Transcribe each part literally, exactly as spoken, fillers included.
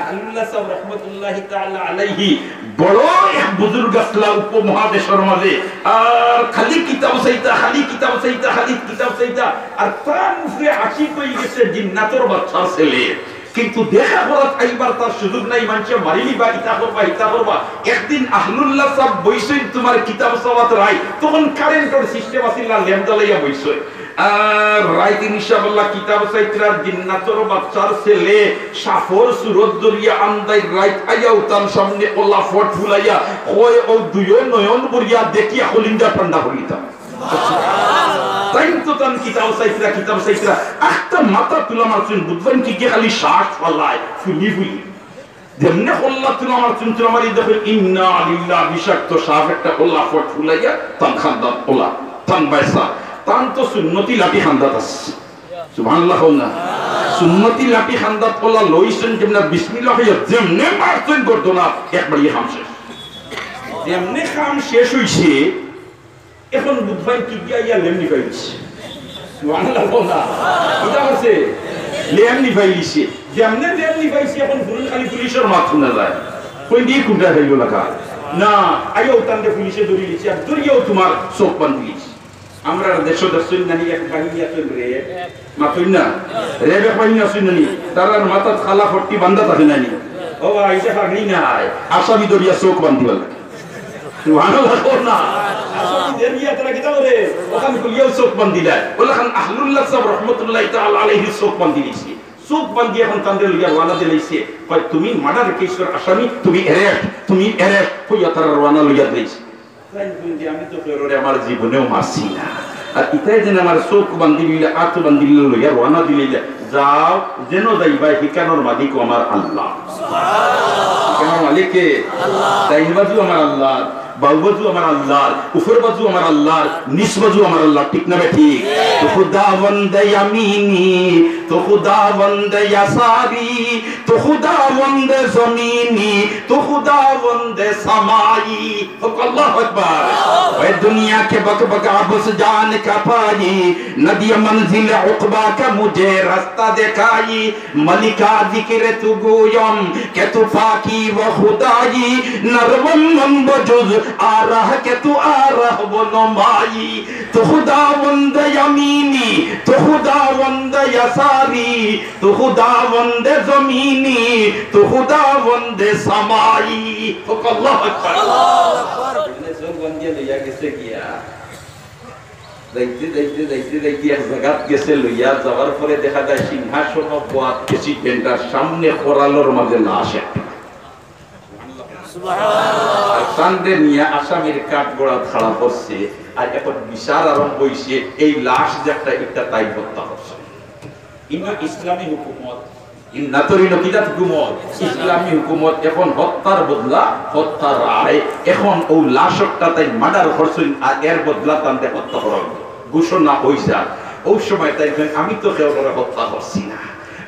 আহলুল্লাহ সাহেব রহমতুল্লাহি তাআলা আলাইহি বড় এক বুজুর্গ আছলা উপমহাদেশর মাঝে, আর খালি কিতাব চাইতা, খালি কিতাব চাইতা, খালি কিতাব চাইতা। আর তার উপরে আশিক অইগেছে জিন্নাতর বাচ্চার ছেলে। কিন্তু দেখা করাত আইবার তার সুযোগ নাই, মানষে মারিলিবা, ইতা করবা, ইতা করবা। একদিন আহলুল্লাহ সাহেব বইছইন তুমার কিতাব চাওয়াত রাইত, তখন কারেন্টর সিস্টেম আছিল না, ল্যাম্প জ্বালাইয়া বইছইন। আর রাইত ইনশাআল্লাহ কিতাব চাইতরা, জিন্নাতর বাচ্চার ছেলে সাপর সুরত ধরিয়া আন্দাইর রাইত আইয়াউ তান সামনে অলা ফট ফুলাইয়া কয়, "ও দুইও নয়ন ভরিয়া দেখিয়া কলিজা ঠান্ডা করিলিতাম।" তাইন তো তান কিতাব চাইতরা, কিতাব চাইতরা, আখতা মাথা তুলা মারছইন, বুঝছইন কি, কি খালি শ্বাস ফালায়, ফুলি ফুলি। যেমনে কল্লা তুলা মারছইন, তুলা মারি দেখইন, ইন্না লিল্লাহ, বিষাক্ত সাপ একটা কল্লা ফট ফুলাইয়া, তান খান্দাত অলা, তান বাইসা, তান তো সুন্নতি লাঠি খান্দাত আছে। সুবহানাল্লাহ কও না। সুন্নতি লাঠি খান্দাত অলা লইছইন, যেমনে বিসমিল্লাহ কইয়া, যেমনে মারছইন গর্দনাত, একবারে কাম শেষ। যেমনে কাম শেষ অইছে, এখন বুধবাই কি গিয়া ইয়া লেম নিফাইলিছে। সুবহানাল্লাহ কও না। ইটা আছে, লেম নিফাইলিছে। যেমনে লেম নিফাইছে, এখন ফুরন খালি পুলিশর মাত হুনা যায়। কই দি কুনটা খাইল লাগা? না, আইও তানরে পুলিশে ধরিলিছে, আর ধরিয়াও তুমার চউখ বান্ধিলিছে। আমরার দেশো দেখছইন নানি এক বাহিনী আছইন রে, মাতইন না? রেব এক বাহিনী আছইন নানি? তারার মাথাত কালা ফট্টি বান্ধা থাকে নানি? ও ভাই, ইটা পাগড়ি নায়, আসামি ধরিয়া চউখ বান্ধিবার লাগে। সুবহানাল্লাহ কও না। আসামি ধরিয়া তারা কিতা করে? অখান খুলিয়াউ চউখ বান্ধিলায়। অলাখান আহলুল্লাহ সাহেব রহমতুল্লাহি তাআলা আলাইহি চউখ বান্ধিলিছে। চউখ বান্ধি এখন তানরে লইয়া রওয়ানা দিলাইছে। কয়, "তুমি মার্ডার কেসর আসামি, তুমি অ্যারেস্ট, তুমি অ্যারেস্ট।" কইয়া তারা রওয়ানা লইয়া দিলাইছে। তাইন কইন যে, "আমি তো কেউরে আমার জীবনেও মারছি না। আর ইতায় যেন আমার চউখ বান্ধিলিলা, আত বান্ধিলিলা, লইয়া রওয়ানা দিলিলা। যাও, যেন যাইবায়, হিকানোর মালিকও আমার আল্লাহ।" হিকানোর মালিক কে? আল্লাহ। ডাইন বাজু আমার আল্লাহ, বাউ বাজু আমার আল্লাহ, উপর বাজু আমার আল্লাহ, নিচ বাজু আমার আল্লাহ। ঠিক না বেঠিক? তো খুদাবন্দে ইয়ামিনি, তো খুদাবন্দে ইয়াসারি, তো খুদাবন্দে জমিনি, তো খুদাবন্দে সামাই। কউক্কা আল্লাহু আকবার। اے دنیا کے بک بک عبث جان کا پائی، ندی منزل عقبیٰ کا مجھے رستہ دکھائی۔ ملکا ذکر تو گویم که تو پاکی و خدایی، نروم من بجز آه راه که تو آه راه و نمایی۔ تو خداوند یمینی، تو خداوند یساری، تو خداوند زمینی، تو خداوند سمایی۔ কউক্কা আল্লাহু আকবার। চউখ বান্ধিয়া লইয়া গেছে গিয়া। যাইতে যাইতে যাইতে যাইতে এক জাগাত গেছে লইয়া, যাওয়ার পরে দেখা যায় সিংহাসন বওয়াত প্রেসিডেন্ট, আর সামনে করালর মাঝে লাশ একটা। আর তানরে নিয়া আসামির কাঠগড়াত খাড়া করছে, আর এখন বিচার আরম্ভ অইছে। এই লাশ যেটা, এটা তাইন হত্যা করছে। ইনো ইসলামী হুকুমত, ইন্নাতর ইনো কিতা হুকুমত? ইসলামী হুকুমত। এখন হত্যার বদলা হত্যা রায়। এখন অউ লাশটা তাইন মার্ডার করছইন, আর এর বদলা তানরে হত্যা করা অইলো। ঘোষণা অইছে। অউ সময় তাইন কইন, "আমি তো কেউরে হত্যা করছি না।"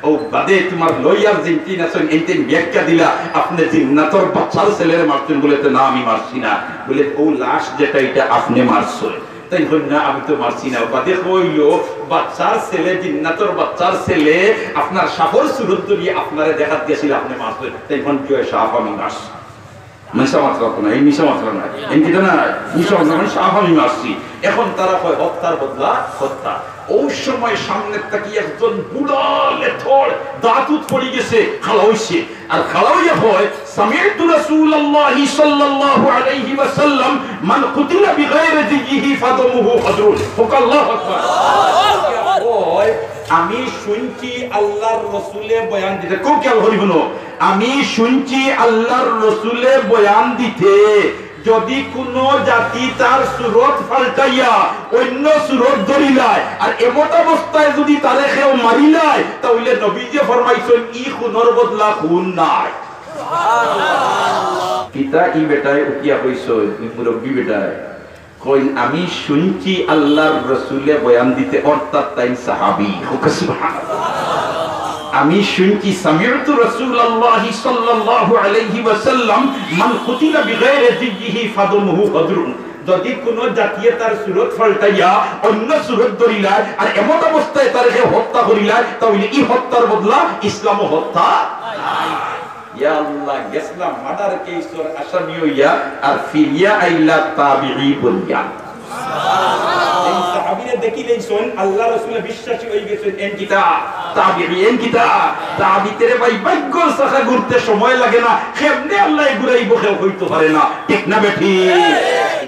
অউ বাদে তুমার লয়ার যেইন আছইন, এইন ব্যাখ্যা দিলা, "আপনে জিন্নাতর বাচ্চার ছেলেরে মারছইন?" বলে, "তে না, আমি মারছি না।" বলে, "অউ লাশ যেটা, এটা আপনে মারছইন?" তাইন কইন, "না, আমি তো মারছি না।" বাদে কইলো, "বাচ্চার ছেলে, জিন্নাতর বাচ্চার ছেলে, আপনার সাপর সুরত ধরিয়া আপনারে দেখাত গেছিল, আপনে মারছইন।" তাইন কইন, "জি অয়, সাপ আমি মারছি।" মিছা মাতরা তো না, এই মিছা মাতরা না। এমন কিতা না, মিছা মাতরা না, সাপ আমি মারছি। এখন তারা কয়, "হত্যার বদলা হত্যা।" অউ সময় সামনে থাকি একজন বুড়া লেথড়, দাঁত উত পড়ি গেছে, খাড়া অইছে। আর খাড়া অইয়া কয়, "سمعت رسول الله صلى الله عليه وسلم من قتل بغير ديه فدمه هدر।" কউক্কা আল্লাহু আকবার। কয়, "আমি শুনছি আল্লাহর রসুলে বয়ান দিতে।" কউক্কা আল্লাহ, হুনো, "আমি শুনছি আল্লাহর রসুলে বয়ান দিতে, যদি কোনো জাতি তার সুরত পাল্টাইয়া অন্য সুরত ধরিলায়, আর এমত অবস্থায় যদি তারে কেউ মারিলায়, তাইলে নবীজিয়ে ফরমাইছইন, ই খুনর বদলা খুন নাই।" কিতা ই বেটায় উঠিয়া কইছইন, ই মুরব্বি বেটায়? কইন, "আমি শুনছি আল্লাহর রসুলে বয়ান দিতে", অর্থাৎ তাইন সাহাবী। কউক্কা সুবহানাল্লাহ। "আমি শুনছি, سمعت رسول الله صلى الله عليه وسلم من قتل بغير ديه فدمه هدر।" যদি কোনো জাতিয়ে তার সুরত পাল্টাইয়া অন্য সুরত ধরিলায়, আর এমত অবস্থায় তারে কেউ হত্যা করিলায়, তাইলে ই হত্যার বদলা ইসলামো হত্যা নাই। ইয়া আল্লাহ, গেছলা মার্ডার কেসর আসামি অইয়া, আর ফিরিয়া আইলা তাবিঈ বনিয়া। এই সাহাবীরে দেখিলাইছইন, আল্লাহ রসুলে বিশ্বাসী অইগেছইন। এন কিতা? তাবিঈ। এন কিতা? তাবিতে রে ভাই, ভাগ্যর চাকা ঘুরতে সময় লাগে না, কেমনে আল্লায় ঘুরাইবো কেউ কইতো পারে না, ঠিক না বেঠিক?